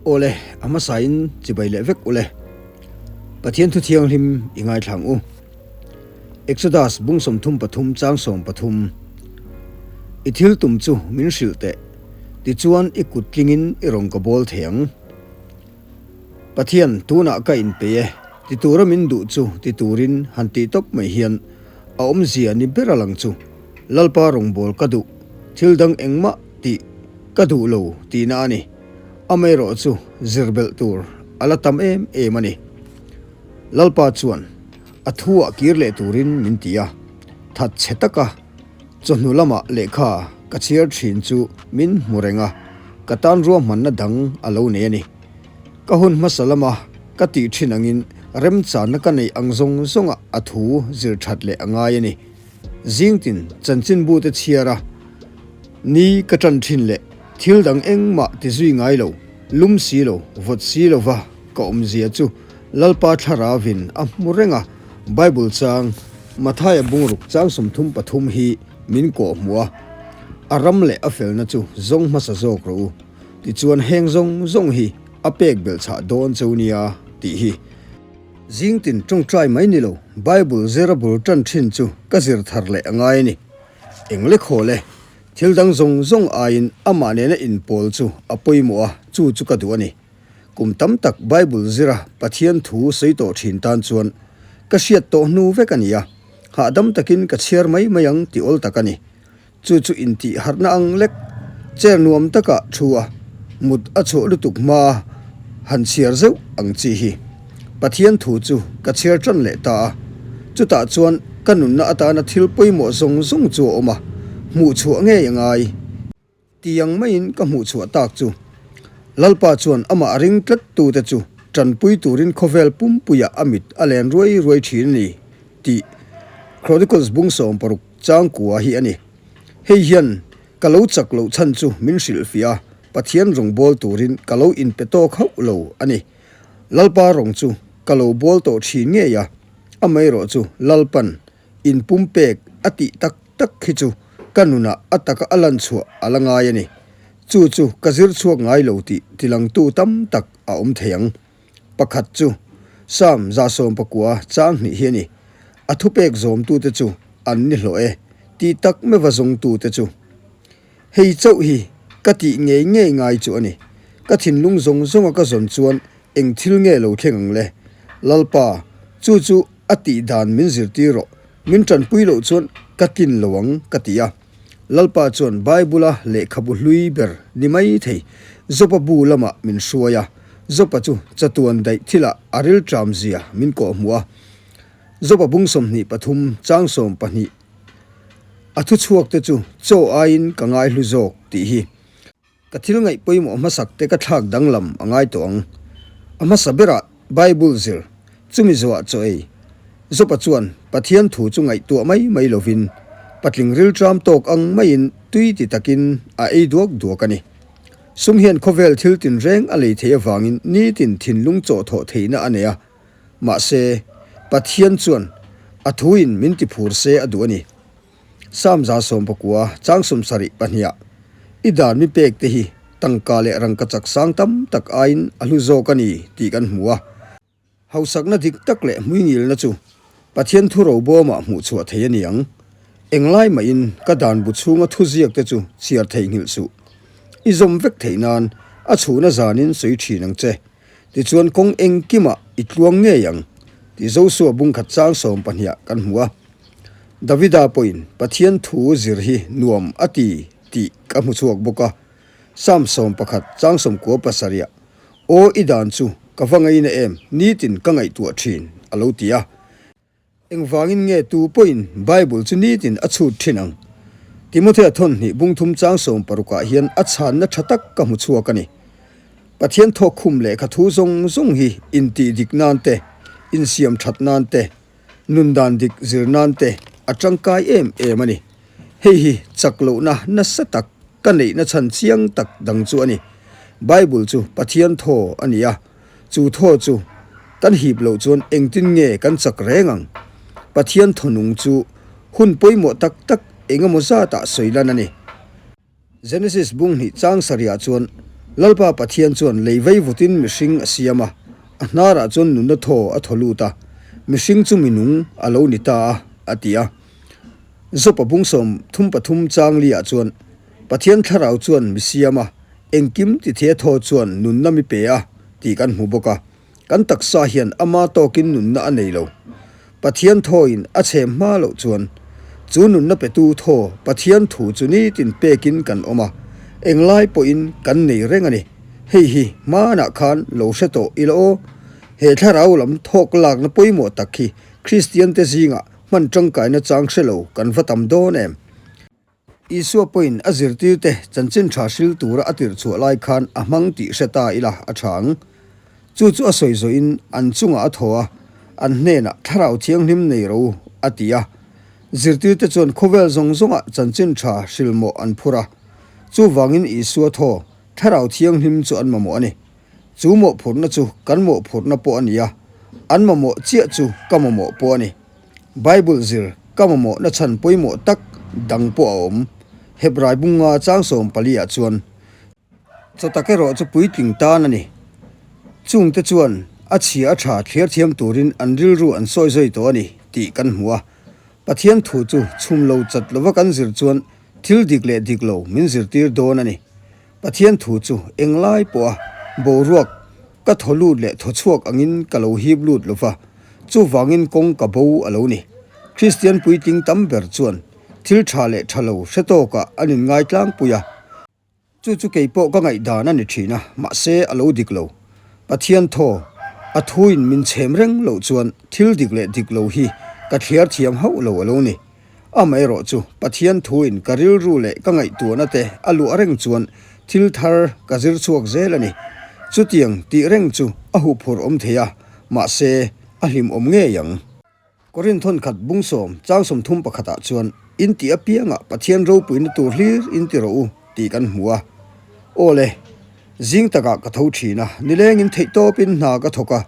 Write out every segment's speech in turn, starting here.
Awle, a hmasain chibai leh vek ule. Pathian thu thianghlim i ngaithla ang u. Exodus bung 33 chang 13 I thil tum chu min hrilh teh, tichuan i kut tlingin i rawn ka bawl thei ang. Pathian, tunah ka inpeih e, ti tura min duh chu ti turin han tih tawp mai hian a awmzia ni ber a lang chu. Lalpa rawngbâwl ka duh, thil dang engmah tih ka duh lo tihna a ni. Amaherawh chu zir belh tur a la tam em em a ni. Lalpa chuan a thu-ah kir leh turin min ti a, that chhe taka chawhnu lamah lehkha ka chhiar thin chu min hmu reng a, ka tan ruahmanna dang a lo nei a ni. Ka hun hmasa lama ka tih thin angin remchanna ka neih ang zawng zawngah a thu zir that leh a ngai a ni. Zingtin chanchinbute chhiar a, ni ka tan thin leh thil dang engmah ti zui ngai lo, lum si lo, vawt si lo va ka awmzia chu Lalpa Thlaravin a hmu reng a, Bible chang Mathaia bungruk chang 33 hi min kawh hmuh a, a ram leh a felna chu zawng hmasa zawk rawh u, tichuan heng zawng zawng hi a pek belhchhah dawn cheu nia tih hi. Zingtin tawngtai mai ni lo, Bible zir a bul tan thin chu ka zir thar leh a ngai a ni. Eng le khawl e, thil dang zawng zawng aiin amah nena inpawl chu a pawimawh a, chu chu ka duh a ni. Kum tam tak Bible zira Pathian thu sawi tawh thin tan chuan ka hriat tawh hnu vek a ni a, hahdam takin ka chhiar mai mai ang ti awl tak a ni. Chu chu intih harhna ang lek chair nuam takah thu a, mut a chhuah lutuk hma han chhiar zeuh ang chi hi. Pathian thu chu ka chhiar tan leh ta a, chutah chuan ka nunna atana thil pawimawh zawng zawng chu a awm a, hmuh chhuah ngei a ngai. Tiang maiin ka hmuh chhuah tak chu. Lalpa chuan amah ring tlat tute chu tanpui turin khawvel pumpuiah a mit a len ruai ruai thin a ni tih Chronicles bung 60 Changkua hi a ni. Hei hian ka lo chak loh chhan chu min hrilhfiah a, Pathian rawng bawl turin ka lo inpe tawk hauh lo a ni. Lalpa rawng chu ka lo bawl tawh thin ngei a, amaherawh chu Lalpan inpumpek a tih tak tak hi chu ka nunah a taka a lan chhuah a la ngai a ni. Chu chu ka zir chhuak ngai lo tih tilangtu tam tak a awm thei ang. Pakhat chu Psalm 119 chang hnih hi a ni. A thupek zawmtute chu an ni hlawh e tih tak meuha zawngtute chu. Hei chauh hi ka tih ngei ngei ngai chu a ni. Ka thinlung zawng zawnga ka zawn chuan eng thil nge lo thleng ang le? Lalpa, chu chu a tih dan min zirtir rawh. Min tanpui loh chuan ka tlin lo ang ka ti a. Lalpa chuan Bible-a lehkhabu hlui ber ni mai thei Jopa bu lamah min hruai a, Jopa chu chatuan daih thilah a rilṭam zia min kawhhmuh a. Jopa bung 23 chang 12 A thuchhuakte chu chaw aiin ka ngaihlu zawk tih hi. Ka thil ngaih pawimawh hmasak te ka thlak danglam a ngai tawh ang. A hmasa berah Bible zir, chumi zawhah chaw ei. Jopa chuan Pathian thu chu ngaihtuah mai mai lovin patling rilṭam tawk ang maiin tui ti takin a ei duak duak a ni. Sum hian khawvel thil tinreng a lei theih avangin nitin thinlung chawhthawh theihna a nei a. Mahse, Pathian chuan a thuin min tiphur se a duh a ni. Psalm 19 chang 70 pahniha I dan mi pek te hi tangka leh rangkachak sang tam tak aiin a hlu zawk a ni tih kan hmu a. Hausakna dik tak leh hmuingilna chu Pathian thu robawmah hmuh chhuah thei a ni ang. Englai mahin ka dan bu chhunga thuziak te chu chhiar theihnghilh suh. I zawm vek theih nan a chhuhna zanin sawi thin ang che. Tichuan kawng engkimah i tluang ngei ang tih Joshua bungkhat chang 12 kan hmu a. Davida pawhin Pathian thu zir hi nuam a ti tih ka hmu chhuak bawk a. Psalm 11 chang 97 Aw i dan chu ka va ngaina em, nitin ka ngaihtuah thin a lo ti a. Engvangin nge tu pawhin Bible chu nitin a chhut thin ang? Timothea thawnhnih bungthum chang 60 ah hian a chhanna tha tak ka hmu chhuak a ni. Pathian thawkkhum lehkha thu zawng zawng hi intih dik nan te, insiam that nan te, nun dan dik zir nan te a tangkai em em a ni. Hei hi chak lohna nasa tak ka neihna chhan chiang tak dang chu a ni. Bible chu Pathian thaw a ni a, chu thaw chu kan hip loh chuan engtin nge kan chak reng ang? Pathian thaw nung chu hun pawimawh tak tak engemaw zatah sawi lan a ni. Genesis bung hnih chang sarihah chuan. Lalpa Pathian chuan lei veivutin mihring a siam a, a hnarah chuan nunna thaw a thaw lut a, mihring chu minung a lo ni ta a, a ti a. Jopa bung 33 chang liah chuan, Pathian thlarau chuan mi siam a, engkim tithia thaw chuan nunna mi pe a, tih kan hmu bawk a. Kan taksa hian ama tawkin nunna a nei lo. Pathian thawin a chhem hma loh chuan chu nunna petu thaw Pathian thu chu nitin pekin kan awm a, englai pawhin kan nei reng a ni. Hei hi hmanah khan lo hre tawh ila aw. He thlarau lam thawk lakna pawimawh tak hi Kristiante zingah hman tangkaina chang hre lo kan va tam dawn em? Isua pawhin a zirtirte chanchin tha hril tura a tirh chhuah lai khan a hmang tih hre ta ila a tha ang. Chu chu a sawi zawhin an chungah a thaw a, an hnenah Thlarau Thianghlim nei ro u a ti a. Zirtirte chuan khawvel zawng zawngah chanchin tha hril mawh an phur a. Chuvangin Isua thaw Thlarau Thianghlim chu an mamawh a ni. Chu mawhphurhna chu kan mawhphurhna pawh a ni a, an mamawh chiah chu ka mamawh pawh a ni. Bible zir ka mamawhna chhan pawimawh tak dang pawh a awm. Hebrai bunga chang 14 ah chuan, Chaw tak erawh chu puitling tan a ni. Chungte chuan a chhia a tha thliar thiam turin an rilru an sawi zui tawh a ni tih kan hmu a. Pathian thu chu chhum lo chat lova kan zir chuan thil dik leh dik lo min zirtir dawn a ni. Pathian thu chu englai pawha boruak ka thaw lut leh thaw chhuak angin ka lo hip lut lo va, chuvangin kawng ka bo a lo ni. Kristian puitling tam ber chuan thil tha leh tha lo hre tawkah an inngai tlangpui a. Chu chu kei pawh ka ngaihdan a ni thin a, mahse a lo dik lo. Pathian thaw a thuin min chhem reng loh chuan thil dik leh dik lo hi ka thliar thiam hauh lo a lo ni. Amaherawh chu Pathian thuin ka rilru leh ka ngaihtuahna te a luah reng chuan thil thar ka zir chhuak zel a ni. Chutiang tih reng chu a huphurh awm thei a, mahse a hlimawm ngei ang. Korin thawnkhat bung sawm chang 31 ah chuan in tih apiangah Pathian ropuina tur hlir in ti rawh u tih kan hmu a. Aw le, zing takah ka tho thin a, nilengin theihtawpin hna ka thawk a,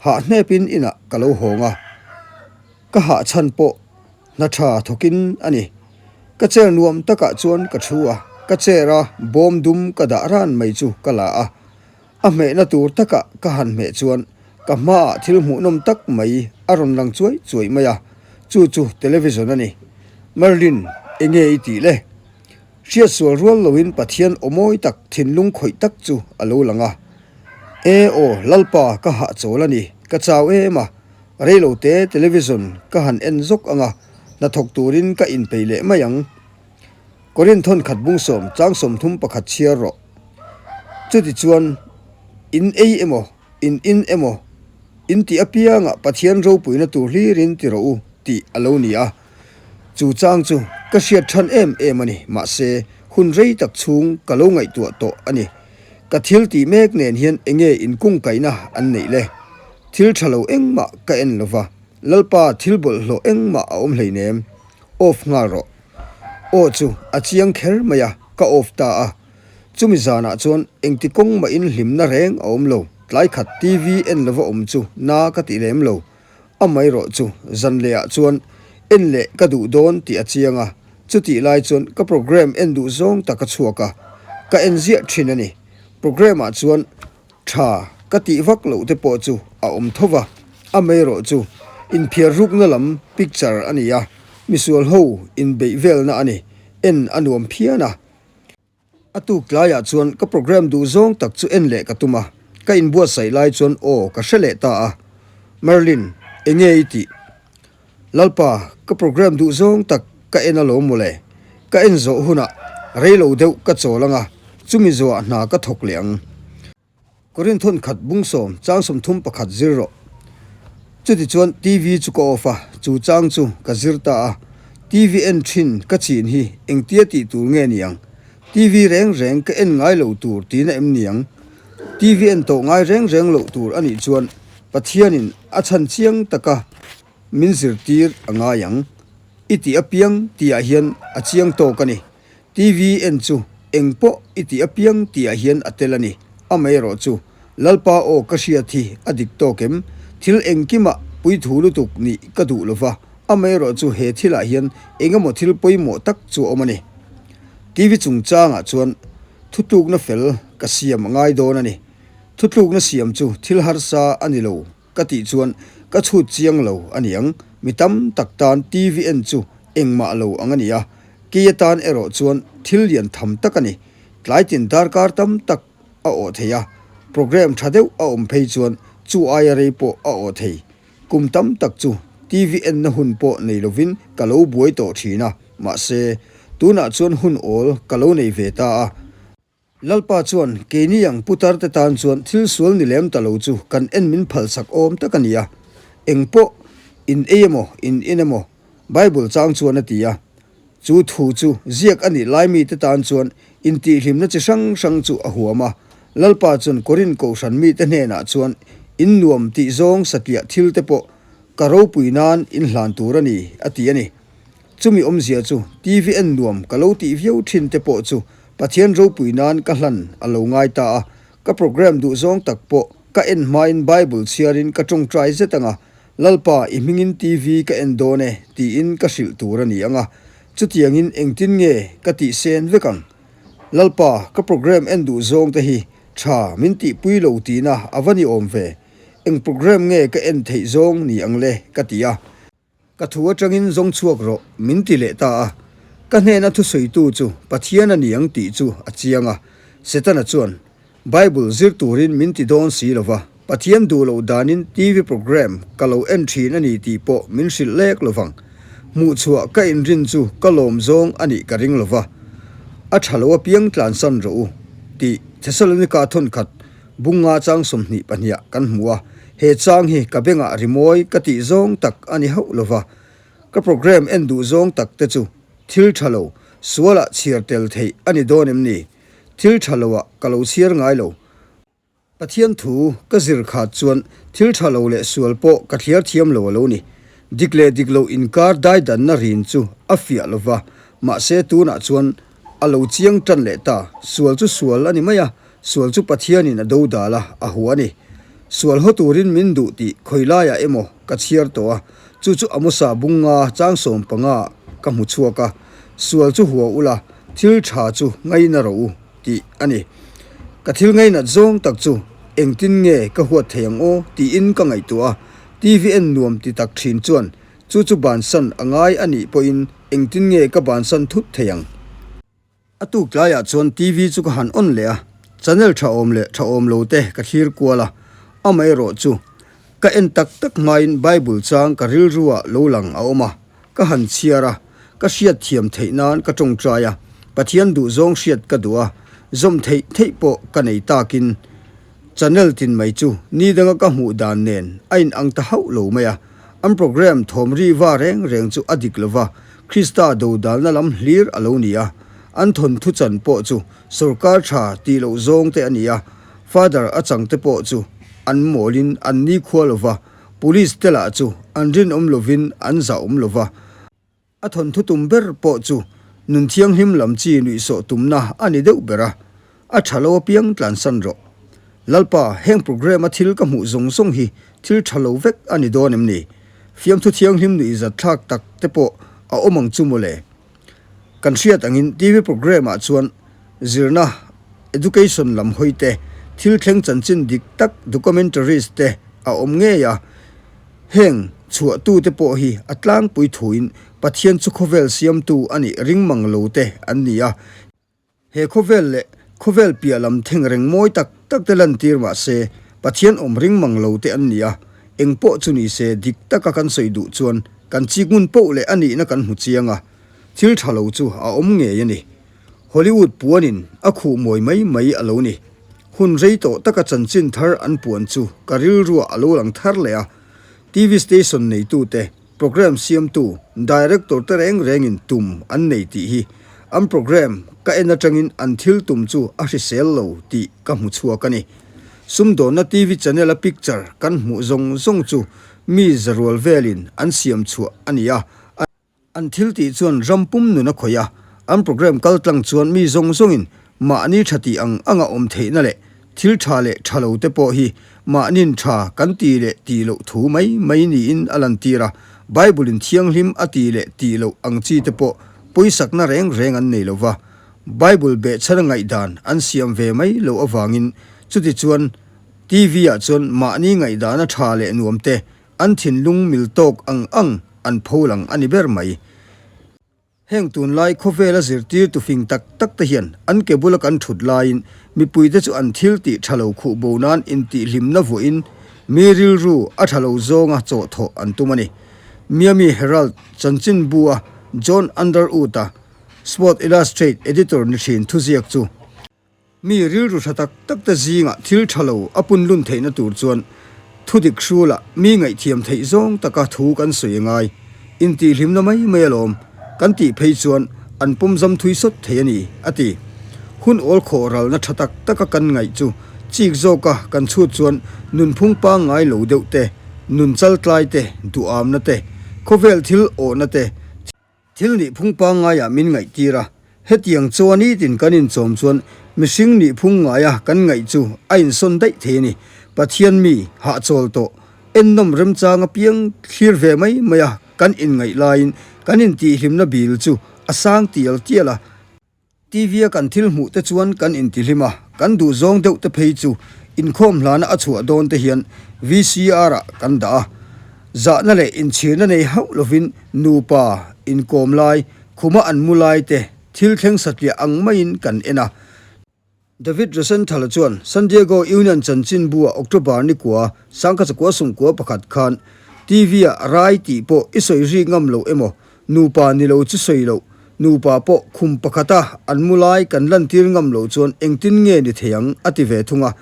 hah hnepin inah ka lo hawng a, ka hah chhan pawh hna tha thawkin a ni. Ka chair nuam takah chuan ka thu a, ka chair a bawm dum ka dah ran mai chu ka la a, a hmehna tur takah ka han hmeh chuan ka hmaah thil hmuhnawm tak mai a rawn lang chuai chuai mai a, chu chu television a ni. Merlin, enge i tih le? Hriatsual rual loin Pathian aw mawi tak, thinlung khawih tak chu a lo lang a. E aw, Lalpa, ka hahchawl a ni, ka chau em a, reilo te television ka han en zawk ang a, hnathawk turin ka inpeih leh mai ang. Korin thawnkhat bung sawm chang 31 chhiar rawh. Chutichuan, in ei emaw, in in emaw, in tih apiangah Pathian ropuina tur hlirin ti rawh u tih a lo ni a. Chu chang chu ka hriat than em em a ni, mahse hun rei tak chhung ka lo ngaihtuah tawh a ni. Ka thil tih mek nen hian enge inkungkaihna an neih le? Thil tha lo engmah ka en lo va, Lalpa thil bawlhhlawh engmah a awm hleinem. Off nghal rawh. Aw chu a chiang kher mai a, ka off ta a. Chumi zanah chuan engti kawng mahin hlimna reng a awm lo, tlai khat TV en lova awm chu na ka ti lem lo. Amaherawh chu zan lehah chuan en leh ka duh dawn tih a chiang a, chutih lai chuan ka programme en duh zawng tak a chhuak a, ka en ziah thin a ni. Programme ah chuan tha ka tih vak loh te pawh chu a awm tho va, amaherawh chu inphiar rukna lam picture a ni a, misual ho inbeih velna a ni, en a nuam phian a. A tuk tlaiah chuan ka programme duh zawng tak chu en leh ka tum a, ka inbuatsaih lai chuan aw ka hre leh ta a. Merlin, enge i tih? Lalpa, ka programme duh zawng tak ka en alawm mawle. Ka en zawh hunah reilo deuh ka chawl anga, chumi zawhah hna ka thawk leh ang. Korin thawnkhat bung sawm chang 31 zir rawh. Chutichuan TV chu ka off a, chu chang chu ka zir ta a. TV en thin ka chin hi engtia tih tur nge niang? TV reng reng ka en ngai lo tur tina em niang? TV en tawh ngai reng reng loh tur a nih chuan Pathianin a chhan chiang taka min zirtir a ngai ang. I tih apiang tihah hian a chiang tawk a ni. TV en chu eng pawh i tih apiang tihah hian a tel a ni. Amaherawh chu Lalpa aw ka hriat hi a dik tawk em? Thil engkimah puithu lutuk nih ka duh lo va, amaherawh chu he thilah hian eng emaw thil pawimawh tak chu a awm a ni. TV chungchangah chuan thutlukna fel ka siam a ngai dawn a ni. Thutlukna siam chu thil harsa a ni lo ka tih chuan ka chhut chiang lo a ni ang. Mi tam tak tan TV en chu engmah lo ang a ni a, kei atan erawh chuan thil lian tham tak a ni. Tlai tin darkar tam tak a awh thei a, programme tha deuh a awm phei chuan chu aia rei pawh a awh thei. Kum tam tak chu TV enna hun pawh nei lovin ka lo buai tawh thin a, mahse, tunah chuan hun awl ka lo nei ve ta a. Lalpa chuan, Keini ang putar te tan chuan thil sual ni lem ta lo chu kan en min phalsak awm tak a ni a, eng pawh in ei emaw in in emaw Bible chang chuan a ti a. Chu thu chu ziak a nih lai mite tan chuan intihhlimna chi hrang hrang chu a huam a. Lalpa chuan Korinth kohhran mite hnenah chuan in nuam tih zawng satliah thil te pawh ka ropui nan in hlan tur a ni a ti a ni. Chumi awmzia chu TV en nuam ka lo tih viau thin te pawh chu Pathian ropui nan ka hlan a lo ngai ta a, ka program duh zawng tak pawh ka en hmain Bible chhiarin ka tawngtai zet ang a, Lalpa i hmingin TV ka en dawn e tiin ka hrilh tur a ni ang a, chutiangin engtin nge ka tih sen vek ang? Lalpa ka program en duh zawng te hi tha min tihpui lo tihna a va ni awm ve, eng program nge ka en theih zawng ni ang le ka ti a. Ka thu atangin zawng chhuak rawh, min ti leh ta a. Ka hnena thusawitu chu Pathian a ni ang tih chu a chiang a. Setana chuan, Bible zir turin min ti dawn si lo va, Pathian duh loh danin TV program ka lo en thin a ni tih pawh min hrilh lek lo vang. Hmuhchhuah ka inrin chu ka lawm zawng a nih ka ring lo va. A tha lo apiang tlansan rawh u, tih Thesalonika thawnkhat Bunga chang 22 ah kan hmu a, he chang hi ka bengah rimawi ka tih zawng tak a ni hauh lo va. Ka programme en duh zawng tak te chu thil tha lo, sualah chhiar tel theih a ni dawn em ni? Thil tha loah ka lo chhiar ngai lo. Pathian thu ka zir khat chuan thil tha lo leh sual pawh ka thliar thiam lo a lo ni. Dik leh dik lo inkar daidanna rin chu a fiah lo va, mahse tunah chuan a lo chiang tan leh ta. Sual chu sual a ni mai a, Sual chu Pathianin a do dal a, a hua a ni. Sual haw turin min duh tih khawi laiah emaw ka chhiar tawh a, chu chu Amosa bunga chang 15 ka hmu chhuak a, Sual chu hua ula, thil tha chu ngaina rawh u tih a ni. Ka thil ngainat zawng tak chu engtin nge ka huat thei ang aw tiin ka ngaihtuah a, TV en nuam ti tak thin chuan chu chu bansan a ngai a nih pawhin engtin nge ka bansan thut thei ang? A tuk tlaiah chuan TV chu ka han on leh a, channel tha awm leh tha awm lo te ka thlir kual a, amaherawh chu ka en tak tak hmain Bible chang ka rilruah lo lang a awm a, ka han chhiar a, ka hriat thiam theih nan ka tawngtai a, Pathian duhzawng hriat ka duh a, zawm theih theih pawh ka nei takin channel tin mai chu ni danga ka hmuh dan nen a inang ta hauh lo mai a, an programme thawm ri va reng reng chu a dik lo va, Krista dodalna lam hlir a lo ni a, an thawnthu chan pawh chu sorkar tha tih loh zawng te a ni a, Father a chang te pawh chu an mawlin an nikhua lo va, Police te lah chu an rinawm lovin an zahawm lo va, a thawnthu tum ber pawh chu nun thianghlim lam chi nuihsawh tumna a ni deuh ber a, a tha lo apiang tlansan rawh. Lalpa, heng programme a thil ka hmuh zawng zawng hi thil tha lo vek a ni dawn em ni? Fiamthu thianghlim nuihzat thlak tak te pawh a awm ang chu mawle. Kan hriat angin TV programme ah chuan zirna, education lam hawi te, thil thleng chanchin dik tak documentaries te a awm ngei a. Heng chhuahtu te pawh hi a tlangpui thuin Pathian chu khawvel siamtu a nih ring mang lo te an ni a. He khawvel leh khawvel piah lam thengreng mawi tak tak te lantir mah se, Pathian awm ring mang lo te an ni a, eng pawh chu ni se dik taka kan sawi duh chuan kan chik ngun poh leh a nihna kan hmu chiang a, thil tha lo chu a awm ngei a ni. Hollywood puanin a khuh mawi mai mai a lo ni. Hun rei tawh taka chanchin thar an puan chu ka rilruah a lo lang thar leh a, TV station neitute, Programme siamtu, director te reng rengin tum an nei tih hi an programme ka en atangin an thil tum chu a hrisel lo tih ka hmu chhuak a ni. Sumdawnna TV channel a picture kan hmuh zawng zawng chu mi zarual velin an siam chhuah a ni a, an thil tih chuan ram pum nun a khawih a, an programme kal tlang chuan mi zawng zawngin mahni tha tih ang anga awm theihna leh Thil tha leh tha lo te pawh hi mahnin tha kan ti leh tih loh thu mai mai niin a lantir a, Bible-in thianghlim a tih leh tih loh ang chi te pawh pawisakna reng reng an nei lo va. Bible behchhana ngaihdan an siam ve mai loh avangin chutichuan TV-ah chuan mahni ngaihdana tha leh nuam te an thinlung mil tawk ang ang an pholang a ni ber mai. Heng tunlai khawvela zirtirtu fing tak tak te hian an ke bula kan thut laiin mipuite chu an thil tih tha lo khuh bo nan intihhlimna vuahin mi rilru a tha lo zawnga chawhthawh an tum a ni. Miami Herald chanchinbu-a John Underwood-a Sport Illustrate editor ni thin thuziak chu, Mi rilru tha tak tak te zingah thil tha lo a pun lun theihna tur chuan thudik hrulah mi ngaihthiam theih zawng taka thu kan sawi a ngai. Intihhlimna mai mai alawm kan tih phei chuan an pawmzam thui sawt thei a ni, a ti. Hun awl khawh ralna tha tak taka kan ngaih chu chik zawka kan chhut chuan nunphung pangngai lo deuh te, nun chaltlai te, duhamna te, khawvel thil awhna te, Thil nihphung pangngaiah min ngaihtir a, hetiang chaw nitin kan inchawm chuan mihring nihphung ngaia kan ngaih chu a insawn daih thei a ni. Pathian mi hahchawl tawh, ennawm remchang apiang thlir ve mai mai a kan inngaih laiin kan intihhlimna bil chu a sang tial tial a. TV a kan thil hmuh te chuan kan intihlim a, kan duh zawng deuh te phei chu inkhawm hlana a chhuah dawn te hian VCR ah kan dah a. Zahna leh inchhirna nei hauh lovin nupa inkawm lai, khuma an mu lai te thil thleng satliah ang maiin kan en a. David Rosenthal-a chuan San Diego Union chanchinbu-ah October ni kua sangkhat zakua sumkua pakhat khan TV-ah rai tih pawh i sawi rik ngam loh emaw, nupa ni lo chu sawi loh, nupa pawh khum pakhata an mu lai kan lantir ngam loh chuan engtin nge ni thei ang a ti ve thung a.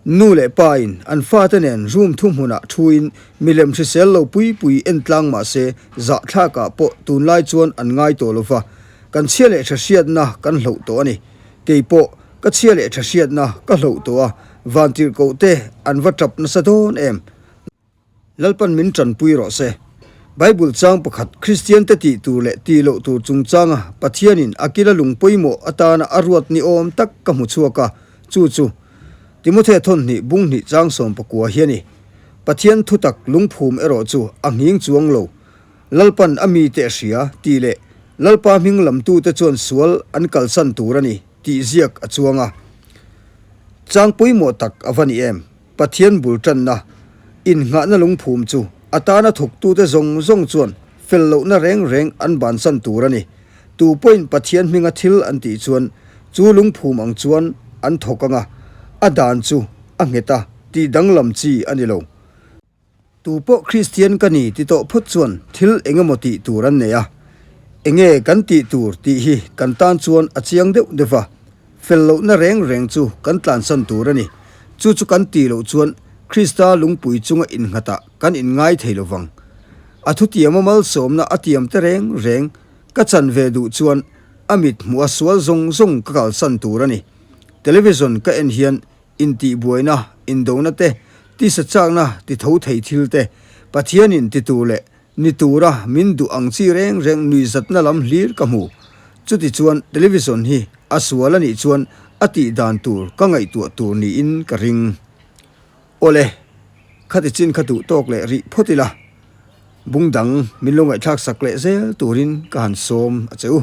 Nu leh pa in an fate nen room thuhmunah thuin milem hrisel lo pui pui en tlang mah se zahthlakah pawh tunlai chuan an ngai tawh lo va, kan chhia leh tha hriatna kan hloh tawh a ni. Kei pawh ka chhia leh tha hriatna ka hloh tawh a, vantirhkoh te an va tap nasa dawn em? Lalpan min tanpui rawh se. Bible chang pakhat Kristian te tih tur leh tih loh tur chungchanga Pathianin a kila lung pawimawh atana a ruat ni awm tak ka hmu chhuak a, chu chu Timothea thawnhnih bunghnih chang 19 hi a ni. Pathian thutak lungphum erawh chu a nghing chuang lo. Lalpan a mite a hria, tih leh Lalpa hming lamtute chuan sual an kalsan tur a ni, tih ziak a chuang a. Chang pawimawh tak a va ni em? Pathian bul tanna, innghahna lungphum chu a tana thawktute zawng zawng chuan fel lohna reng reng an bansan tur a ni. Tu pawhin Pathian hminga thil an tih chuan chu lungphum ang chuan an thawk ang a, a dan chu a nghet a, tih danglam chi a ni lo. Tu pawh Kristian ka ni ti tawh phawt chuan thil eng emaw tih tur an nei a, enge kan tih tur tih hi kan tan chuan a chiang deuh deuh va, fel lohna reng reng chu kan tlansan tur a ni. Chu chu kan tih loh chuan Krista lungpui chunga innghatah kan inngai thei lo vang. A thutiama malsawmna a tiam te reng reng ka chan ve duh chuan a mit hmuh a sual zawng zawng ka kalsan tur a ni. Television ka en hian Intihbuaina, indona te, tisa chakna ti tho thei thil te, Pathianin ti tur leh ni tura min duh ang chi reng reng nuihzatna lam hlir ka hmu. Chutichuan television hi a sual a nih chuan a tih dan tur ka ngaihtuah tur niin ka ring. Awle, khati chin kha duh tawk leh rih phawt ila, bung dang min lo ngaihthlak sak leh zel turin ka han sawm a che u.